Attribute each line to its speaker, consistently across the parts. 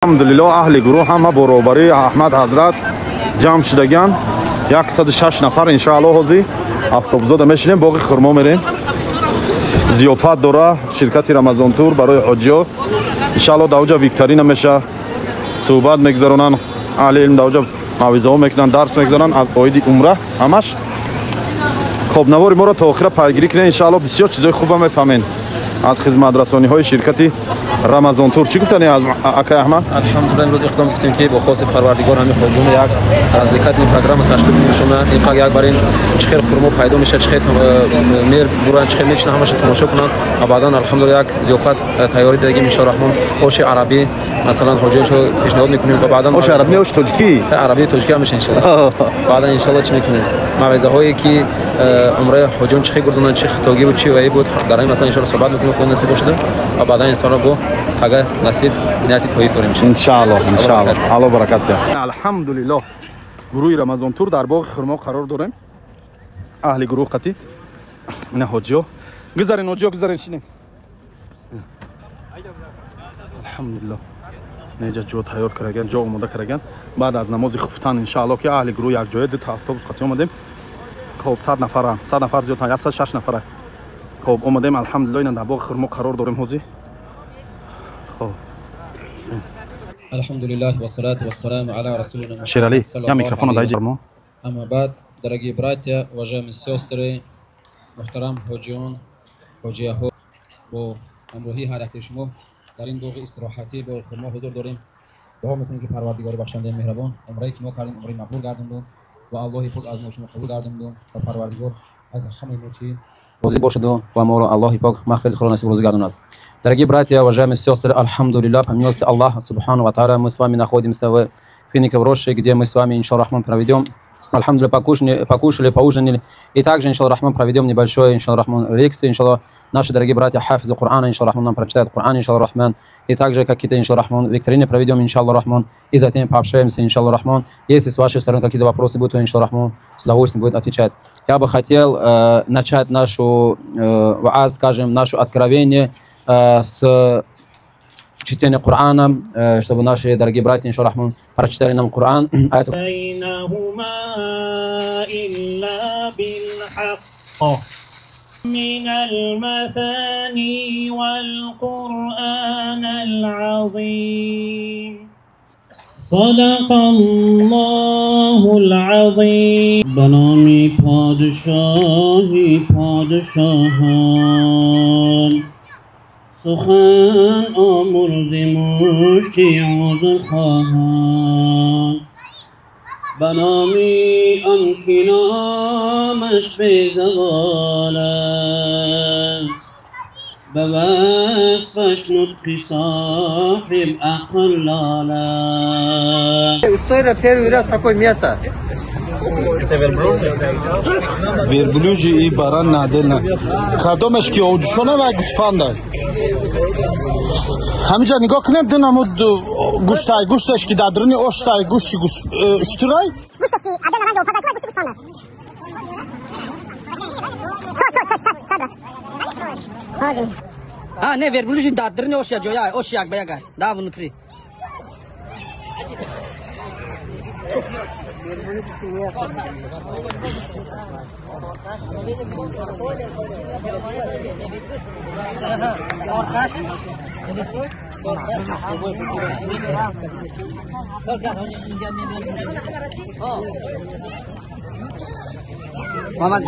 Speaker 1: Алҳамдулиллоҳ, аҳли гурӯҳ ҳама бо роҳбарии Аҳмад ҳазрат ҷамъ шудаган, 106 нафар. Иншоаллоҳ, ҳозир автобусода мешинем, боғи хурмо мерем. Зиёфат дора ширкати Рамазонтур барои ҳоҷиё. Иншоаллоҳ, дар оҷа викторина меша, суҳбат мегузаронанд, аҳли илм дар оҷа мавъизаҳо мекунанд, дарс мегузаронанд аз оиди умра ҳамаш. Хоб, навори моро то охира пайгирӣ кунед. Иншоаллоҳ, бисёр чизои хуба мефаҳмед аз хизматрасониҳои ширкати Рамазонтур. Чӣ гуфтани, акай Аҳмад?
Speaker 2: Алҳамдулилла, имрӯз иқдом гуфтем, ки бо хоси Парвардигор ҳамин ҳоҷиён як развлекательный программа ташкил кунем. Ин як бар ин чӣ хел хурмо пайдо мешавад, чӣ хел мер буранд, чӣ хел мечинанд, ҳамаша тамошо кунанд. Ва баъдан, алҳамдулилла, як зиёфат тайёрӣ дадагим, иншо Раҳмон, оши арабӣ, масалан, ҳоҷиёншо пешниҳод мекунем ва баъдан
Speaker 1: Оши арабӣ, оши тоҷикӣ?
Speaker 2: Арабӣ, тоҷикӣ ҳамеша, иншоалло. Баъдан, иншоалло, чӣ мекунем? Мавъизаҳое ки умраи ҳоҷиён чӣ хел гурзонанд, чӣ хитогӣ буд, чӣ ваӣ буд, дар ин масъала, иншоалло, суҳбат мекунем, Худо насиб бошад. Ва баъдан, иншоалло, бо агар насиб нияти Тоиф дорем.
Speaker 1: Иншааллоҳ, иншааллоҳ, Алло баракат диҳад. Алҳамдулиллоҳ, гурӯҳи Рамазонтур дар боғи хурмо қарор дорем. Аҳли гурӯҳ қатӣ ина ҳоҷиё. Гузарен, ҳоҷиё, гузарен, шинем. Алҳамдулиллоҳ, неҷа ҷо тайёр караган, ҷо омода караган. Баъд аз намози хуфтан, иншааллоҳ, ки аҳли гурӯҳ якҷоя дута автобус қатӣ омадем. Хоб, 100 нафара, 100 нафар зиёд, 106 нафара. Хоб, омадем, алҳамдулиллоҳ, ина дар боғи хурмо қарор дорем ҳозир. Хоб.
Speaker 2: الحمد لله والصلاة والسلام على رسولنا.
Speaker 1: Шерали, я микрофона дай.
Speaker 2: أما بعد, дорогие братья, уважаемые сестры, муҳтарам ҳоҷиён, ҳоҷияҳо, бо ҳамроҳии ҳар яке шумо дар ин боғи истироҳатӣ, боғи хурмо ҳузур дорем. Дуо мекунем, ки Парвардигори бахшандаи меҳрабон умрае ки мо кардем, умраи мақбул гардонду ва Аллоҳи пок аз мо шумо қабул гардонду ва Парвардигор аз ҳамаи мо чӣ розӣ бошаду ва моро Аллоҳи пок мағфирати худро насиб розӣ гардонад. Дорогие братья, уважаемые сестры, алхамдулиллах, по милости Аллаха Субхану Ва Тааля, мы с вами находимся в Финиковой роще, где мы с вами, иншаллах Рахман, проведем, алхамдулиллах, покушали, покушали, поужинали. И также, иншаллах Рахман, проведем небольшое, иншаллах Рахман, лекцию, иншаллах, наши дорогие братья хафизы Корана, иншаллах Рахман, нам прочитают Коран, иншаллах Рахман. И также какие-то, иншаллах Рахман, викторины проведем, иншаллах Рахман. И затем пообщаемся, иншаллах Рахман. Если с вашей стороны какие-то вопросы будут, то, иншаллах Рахман, с удовольствием будет отвечать. Я бы хотел начать нашу, вааз, скажем, наше откровение с чтения Корана, чтобы наши дорогие братья, иншаллах Рахман, прочитали нам Коран. Аяту
Speaker 3: بينهما إلا بالحق من المثاني والقرآن العظيم. صدق الله العظيم.
Speaker 4: به نام پادشاه پادشاهان، سخن آمرز مشتی عذرخواهان، به نام آن که نامش به زوال است، به وصفش نطق صاحب عقل لال است.
Speaker 5: История, первый раз такое мясо.
Speaker 1: Верблюжий и баран отдельно. Кадомеш ки оҷушона ва гӯспанда? Ҳамиҷа нигоҳ кунем, ду намуд гӯштай: гӯшташ ки дар даруни оштай, гӯшти уштурай.
Speaker 6: Гӯшташ ки отдельно ранги опазай кунад, гӯшти гӯспанда. Чо, чо, чо, чо, чо, ҳозир.
Speaker 5: А, не, верблюжий дар даруни ош як ҷоя, ош як ба як, да, внутри. Мамад.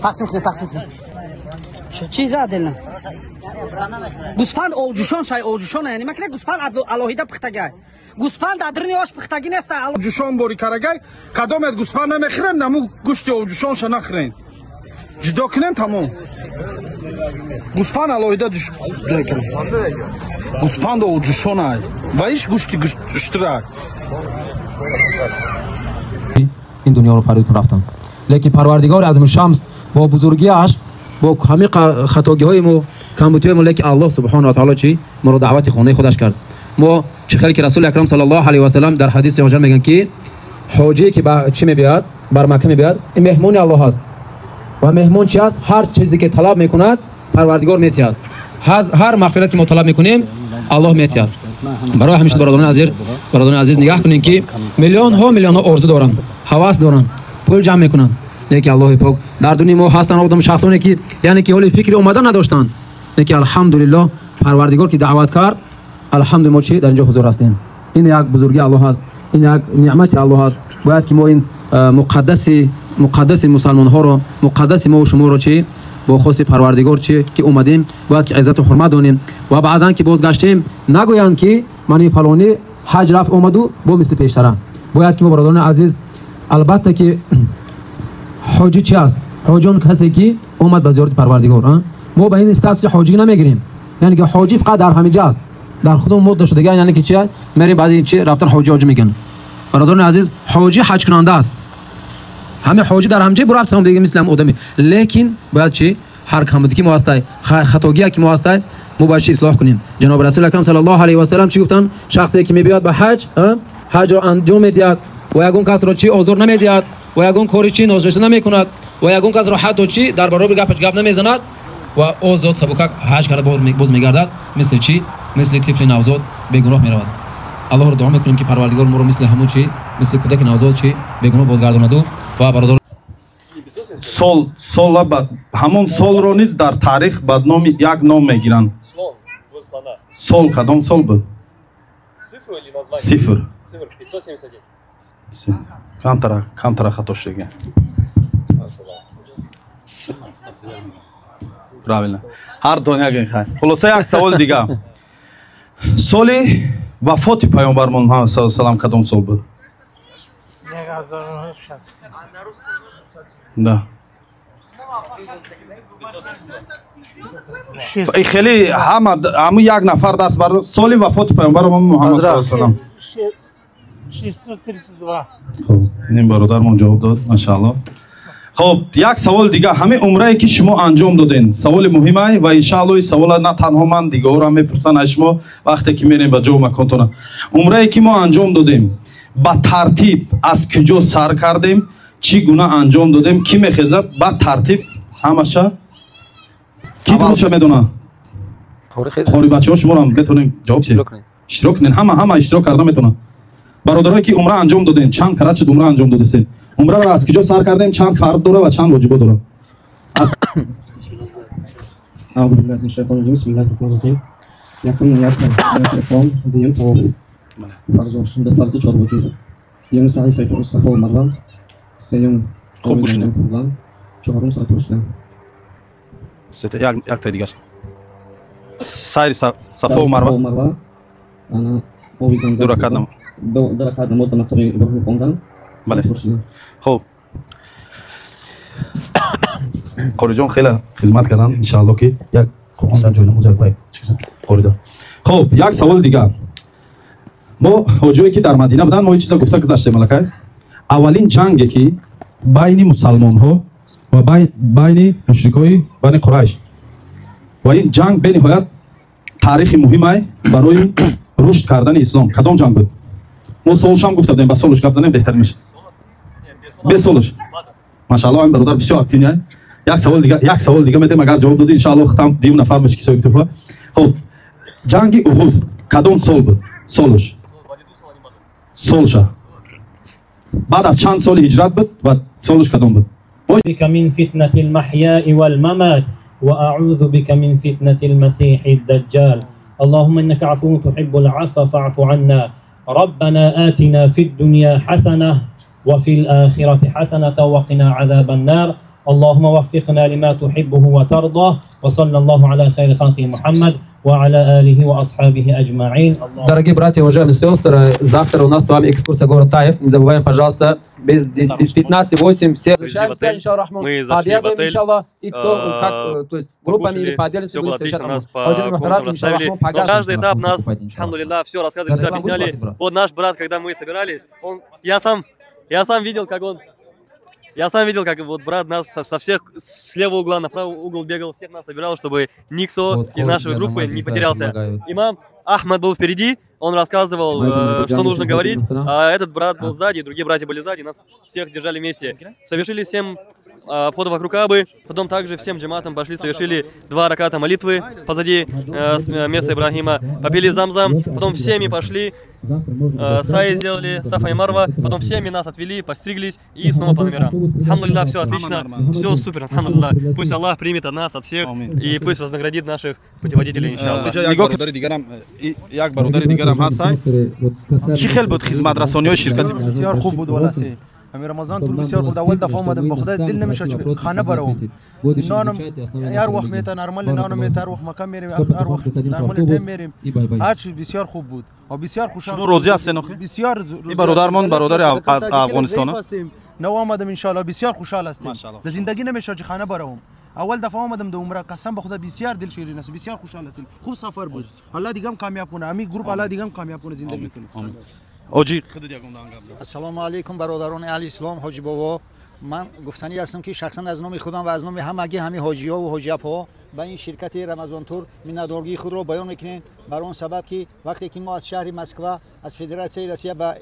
Speaker 5: Тақсим кунед, тақсим кунед.
Speaker 7: Чӣ отдельно? Гӯспанд овҷушон шай, овҷушон, яъне макна гӯспанд алоҳида пухтагай. Гӯспанд дар даруни ош пухтагӣ нест.
Speaker 1: Ҷушон бори карагай, кадомет гӯспанд намехӯрем, наму гӯшти овҷушонша нахӯрем, ҷудо кунем, тамом. Гӯспанд алоҳида гӯспанд овҷушонай ва иш гӯшти уштурай.
Speaker 2: Ин дунёро фаридтон рафтам, лекин Парвардигори азимушшамс бо бузургиаш, бо ҳамин хатогиҳои мо, камбудиҳои мо, лекин Аллоҳ субҳону ва таоло чӣ моро даъвати хонаи худаш кард. Мо чӣ хеле ки Расули Акрам саллаллоҳу алайҳи васаллам дар ҳадиси ҳоҷа мегӯянд, ки ҳоҷие ки ба чӣ мебиёяд, бар Макка мебиёяд, ин меҳмони Аллоҳ аст. Ва меҳмон чи аст? Ҳар чизе ки талаб мекунад, Парвардигор метиҳад. Ҳар мағфират ки мо талаб мекунем, Аллоҳ метиҳад. Барои ҳамеша бародарони азиз нигоҳ кунем ки миллионҳо орзу доранд, ҳавас доранд, пул ҷамъ мекунанд. Лекин Аллоҳи пок дар дунёи мо ҳастанд одам шахсоне ки яъне ки ҳоли фикри омада надоштанд. Лекин алҳамдулиллоҳ Парвардигор ки даъват кард, алҳамдулиллоҳ мо чи дар инҷо ҳузур ҳастем. Ин як бузургии Аллоҳ аст, ин як неъмати Аллоҳ аст. Бояд ки мо ин муқаддаси мусалмонҳоро, муқаддаси мо ва шуморо чи бо хоси Парвардигор чи ки омадем, бояд ки иззату ҳурмат донем ва баъдан ки бозгаштем нагӯянд ки ман ин фалонӣ ҳаҷ рафт омаду бо мисли пештара. Бояд ки мо бародарони азиз, албатта ки ҳоҷӣ чи аст? Ҳоҷӣ он касе ки омад ба зиёрати Парвардигор. Мо ба ин статуси ҳоҷӣ намегирем, яъне ки ҳоҷӣ фақат дар ҳамин ҷо аст, дар худамон мод шудага, яъне ки чи мерем баъди чи рафтан ҳоҷӣ мегӯянд. Бародарони азиз, ҳоҷӣ ҳаҷкунанда аст. Ҳамин ҳоҷӣ дар ҳамҷои бурафт ҳам дига мисли ҳам одами, лекин бояд чи ҳар камбуде ки мо ҳастай, хатогие ки мо ҳастай, мо бояд чи ислоҳ кунем. Ҷаноби Расули Акрам саллаллоҳу алайҳи васаллам чӣ гуфтанд? Шахсе ки мебиёд ба ҳаҷ, ҳаҷро анҷом медиҳад ва ягон касро чи озор намедиҳад ва ягон кори чи ношоиста намекунад ва ягон касро ҳатто чи дар баробари гапаш гап намезанад ва озод сабукак ҳаҷ карда боз мегардад, мисли чи? Мисли тифли навзод бегуноҳ меравад. Аллоҳро дуо мекунем ки Парвардигор моро мисли ҳамун чи, мисли кӯдаки навзод чи бегуноҳ бозгардонаду ва бародар
Speaker 1: сола ҳамон солро низ дар таърих ба номи як ном мегиранд. Сол кадом сол буд? Сифр. Камтара хато шудага. Правильно. Ҳар дон як хай. Хулоса як савол дига. Соли вафоти паёмбармон Муҳаммад саллаллоҳу алайҳи васаллам кадом сол буд? Да. Хеле ҳама ҳамун як нафар даст бардошт. Соли вафоти паёмбармон Муҳаммад саллаллоҳу алайҳи васаллам.
Speaker 3: 632.
Speaker 1: Хуб, ин бародармон ҷавоб дод, машааллоҳ. Хуб, як савол дига. Ҳамин умрае ки шумо анҷом доден, саволи муҳимае ва иншааллоҳ ин савола на танҳо ман, дигаҳоро мепурсанд аз шумо вақте ки мерем ба ҷову маконтона. Умрае ки мо анҷом додем, ба тартиб аз куҷо сар кардем, чӣ гуна анҷом додем, кӣ мехезад ба тартиб ҳамаша? Кӣ дурустша медонад? Қори бачаҳо шуморо метавонем ҷавоб диҳем. Иштирок кунед. Ҳама иштирок карда метавонанд. Бародарое ки умра анҷом додем, чанд карат шуд умра анҷом додесед? Умраро аз куҷо сар кардем, чанд фарз дора ва чанд воҷибо дора? Хуб гӯш кунед. Якта дигар. Сайри Сафо ва Марва. Ду ракат намоз.
Speaker 4: Ду ракат намоз ба мақоми Иброҳим хондан.
Speaker 1: Бале. Хуб. Қориҷон хеле хизмат карданд, иншааллоҳ ки як Қуръон дар ҷои намоз як бай қорида. Хуб, як савол дигар. Мо ҳоҷое ки дар Мадина буданд, мо ин чиза гуфта гузаштем аллакай. Аввалин ҷанге ки байни мусалмонҳо ва байни мушрикои бани Қурайш, ва ин ҷанг бениҳоят таърихи муҳимай барои рушд кардани ислом. Кадом ҷанг буд? Мо солшам гуфта будем, ба солш гап занем беҳтар мешавад. Бе солш. Машааллоҳ, ин бародар бисёр активный. Як савол дига метем, агар ҷавоб додӣ иншааллоҳ хатам дим нафар меши ки соҳиби туҳфа. Хуб, ҷанги Уҳуд кадом сол буд? Солш. Солша. Баъд аз чанд соли ҳиҷрат буд ва солш кадом буд?
Speaker 3: بك من فتنة المحياء والممات وأعوذ بك من فتنة المسيح الدجال اللهم إنك عفو تحب العفو فاعف عنا ربنا آتنا في الدنيا حسنة وفي الآخرة حسنة وقنا عذاب النار اللهم وفقنا لما تحبه وترضاه وصلى الله على خير خلقه محمد وعلى آله وأصحابه أجمعين.
Speaker 2: Дорогие братья, уважаемые сестры, завтра у нас с вами экскурсия город Таиф. Не забываем, пожалуйста, без 15:08 все возвращаемся, иншаллах,
Speaker 8: мы зашли в отель,
Speaker 2: и кто, как, то есть группами или по отдельности будем встречаться.
Speaker 8: Нас по комнатам расставили. Но каждый этап нас, алхамдулиллах, все рассказывали, все объясняли. Вот наш брат, когда мы собирались, он, я сам видел, как он... Я сам видел, как вот брат нас со всех с левого угла на правый угол бегал, всех нас собирал, чтобы никто
Speaker 2: вот,
Speaker 8: из нашей группы не потерялся.
Speaker 2: Помогают.
Speaker 8: Имам Ахмад был впереди, он рассказывал, что нужно говорить, а этот брат был сзади, другие братья были сзади, нас всех держали вместе. Совершили 7 обхода вокруг Каабы. Потом также всем джаматам пошли, совершили 2 раката молитвы позади места Ибрахима, попили замзам, потом всеми пошли, саи сделали, Сафа и Марва, потом всеми нас отвели, постриглись и снова по номерам. Алхамдулилля, все отлично, все супер, алхамдулилля. Пусть Аллах примет от нас, от всех, и пусть вознаградит наших путеводителей, иншаллах.
Speaker 1: Як бародари дигарам ҳаст. Чӣ хел буд хизматрасониҳои ширкати?
Speaker 9: Бисёр хуб буд валасе. ҳамин Рамазон тур бисёр хуб. Аввал дафъа омадам, ба худо дил намешавад ки хона баравам. Нонам ҳар вақт мета нормал нонам мета, ҳар вақт мака мерем, ҳар вақт нормал тайм мерем. Ҳар чиз бисёр хуб буд ва бисёр хушҳол.
Speaker 1: Шумо розӣ ҳастед охир?
Speaker 9: Бисёр.
Speaker 1: Ин бародармон бародари аз Афғонистон.
Speaker 9: Нав омадам, иншоаллоҳ бисёр хушҳол ҳастем. Дар зиндагӣ намешавад ки хона баравам. Аввал дафъа омадам дар умра, қасам ба худо бисёр дил ширин аст, бисёр хушҳол ҳастем. Хуб сафар буд. Аллоҳ дигам камёб кунад. Ҳамин гурӯҳ Аллоҳ дигам камёб кунад, зиндагӣ кунад.
Speaker 1: Оҷи худат ягон дан гап зан.
Speaker 10: Ассалому алайкум бародарони аҳли ислом, ҳоҷи бобо. Ман гуфтанӣ ҳастам ки шахсан аз номи худам ва аз номи ҳамагӣ ҳамин ҳоҷиҳо ва ҳоҷиапҳо ба ин ширкати Рамазон тур миннатдории худро баён мекунем, бар он сабаб ки вақте ки мо аз шаҳри Москва, аз Федератсияи Россия ба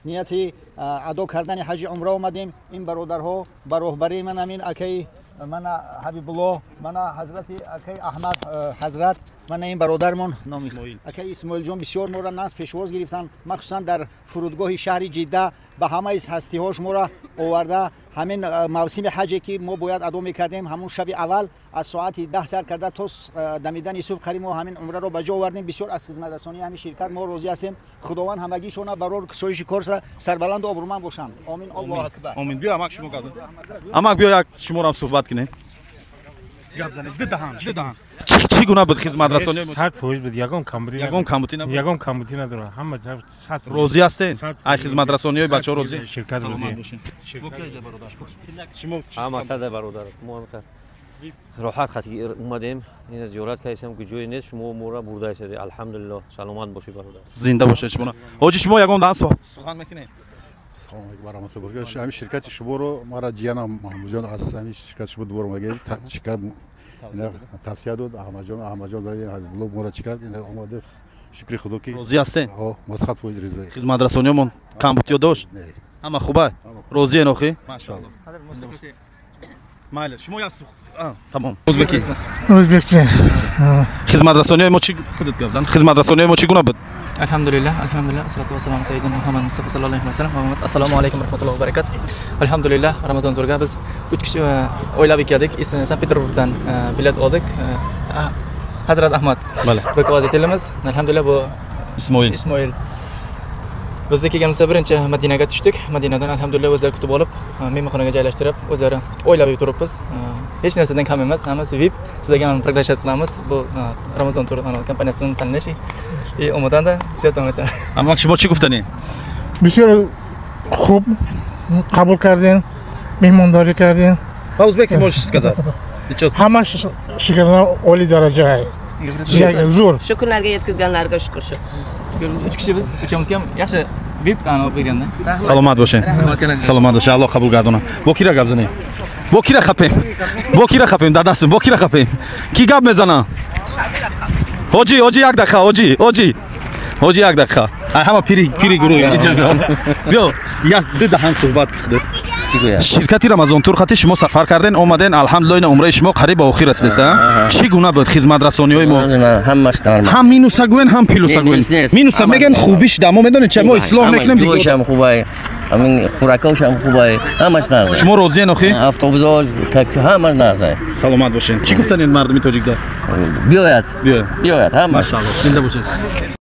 Speaker 10: нияти адо кардани ҳаҷи умра омадем, ин бародарҳо ба роҳбарии ман ҳамин акаи мана Ҳабибуллоҳ, мана ҳазрати акаи Аҳмад ҳазрат, мана ин бародармон номи акаи Исмоилҷон бисёр моро наз пешвоз гирифтанд, махсусан дар фурудгоҳи шаҳри Ҷидда ба ҳамаи ҳастиҳош моро оварда. Ҳамин мавсими ҳаҷе ки мо бояд адо мекардем, ҳамун шаби аввал аз соати 10 сар карда то дамидани субҳ қариб мо ҳамин умраро ба ҷо овардем. Бисёр аз хизматрасонии ҳамин ширкат мо розӣ ҳастем. Худованд ҳамагишона барор кусоиши кор сарбаланду обрӯманд бошанд. Омин. Аллоҳу акбар.
Speaker 1: Омин. Биё амак шумо гап зан. Амак биё як шуморо суҳбат кунем. Гап занед. Ду даҳан, ду даҳан. Чӣ гуна буд хизматрасонии?
Speaker 11: 100% буд, ягон камбудӣ.
Speaker 1: Ягон камбудӣ набуд.
Speaker 11: Ягон камбудӣ надорад. Ҳама 100%
Speaker 1: розӣ ҳастед? Ай хизматрасониҳои бачаҳо розӣ?
Speaker 11: Ширкат розӣ.
Speaker 1: Шумо
Speaker 12: ҳама сада бародар. Мо роҳат хати омадем, ина зиёрат кардем, ки ҷое нест, шумо моро бурдаед. Алҳамдулиллоҳ, саломат бошед бародар.
Speaker 1: Зинда бошед шумо. Ҳоҷи шумо ягон даҳан сухан мекунед?
Speaker 13: Салом алейкум ва раҳматуллоҳи ва баракатуҳ. Ҳамин ширкати шуморо мара ҷиянам Маҳмудҷон аз ҳамин ширкати шумо дубора омада чӣ кард, тавсия дод. Аҳмадҷон, Аҳмадҷон Ҳабибуллоҳ моро чӣ кард, омада, шукри худо ки
Speaker 1: розӣ ҳастед?
Speaker 13: Ҳо, мо 100% розӣ.
Speaker 1: Хизматрасониёмон камбудиё дошт? Ҳама хуба? Розиен охи? Машааллоҳ. Майли, шумо як тамом. Ӯзбекӣ.
Speaker 14: Ӯзбекча.
Speaker 1: Хизматрасониҳои мо чӣ худат гап зан. Хизматрасониҳои мо чӣ гуна буд?
Speaker 15: Алҳамдулиллаҳ, алҳамдулиллаҳ, ассалату вассаламу ала саййидина Муҳаммад Мустафо саллаллоҳу алайҳи васаллам. Assalomu alaykum rahmatullohi va barakatuh. Alhamdulillah, Ramazon turga biz 3 kishi oilaviy keldik. Sankt Peterburgdan bilet oldik. Hazrat Ahmad. Руководителimiz. Alhamdulillah, bu
Speaker 1: Ismoil.
Speaker 15: Ismoil. Biz kelganimizda birinchi Madinaga tushdik. Madinadan alhamdulillah o'zlari kutib olib, mehmonxonaga joylashtirib, o'zlari oilaviy turibmiz. Hech narsadan kam emas, hammasi VIP. Sizlarga ham приглашать qilamiz. Bu Ramazon tur kompaniyasini tanlash. И омаданда все там это.
Speaker 1: Амак шумо чӣ гуфтанӣ?
Speaker 14: Бисёр хуб қабул кардем, меҳмондорӣ кардем.
Speaker 1: По-узбекски можешь сказать?
Speaker 14: Ҳамаш шикарна олий дараҷа. Zo'r.
Speaker 16: Shu kunlarga yetkazganlariga shukur shu.
Speaker 15: Shukur, biz 3 kishi biz uchamizga ham yaxshi VIP tanlov berganda.
Speaker 1: Саломат бошед. Саломат бошед. Аллоҳ қабул гардонад. Бо кира гап занем? Бо кира хапем? Бо кира хапем? Дадасум, бо кира хапем? Ки гап мезана? Ҳоҷи, ҳоҷи як дақиқа, ҳоҷи, ҳоҷи. Ҳоҷи як дақиқа. Ай ҳама пири, пири гурӯҳ инҷо биё. Биё, як ду даҳан суҳбат кунед. Ширкати Рамазон тур хати шумо сафар карден, омаден, алҳамдулиллоҳ, ина умраи шумо қариб ба охир расидест, а? Чӣ гуна буд хизматрасониҳои мо?
Speaker 17: Ҳамаш нормал.
Speaker 1: Ҳам минуса гӯен, ҳам плюса гӯен. Минуса мегӯен хубиш да мо медонед ча мо ислоҳ мекунем
Speaker 17: дигар. Ҷойшам хубай, ҳамин хӯракҳошам хубай, ҳамаш нағз.
Speaker 1: Шумо розиен охи?
Speaker 17: Автобусҳо, такси ҳамаш нағз.
Speaker 1: Саломат бошед. Чӣ гуфтанед мардуми тоҷикда?
Speaker 17: Биёяд. Биёяд ҳама.
Speaker 1: Машааллоҳ, зинда бошед.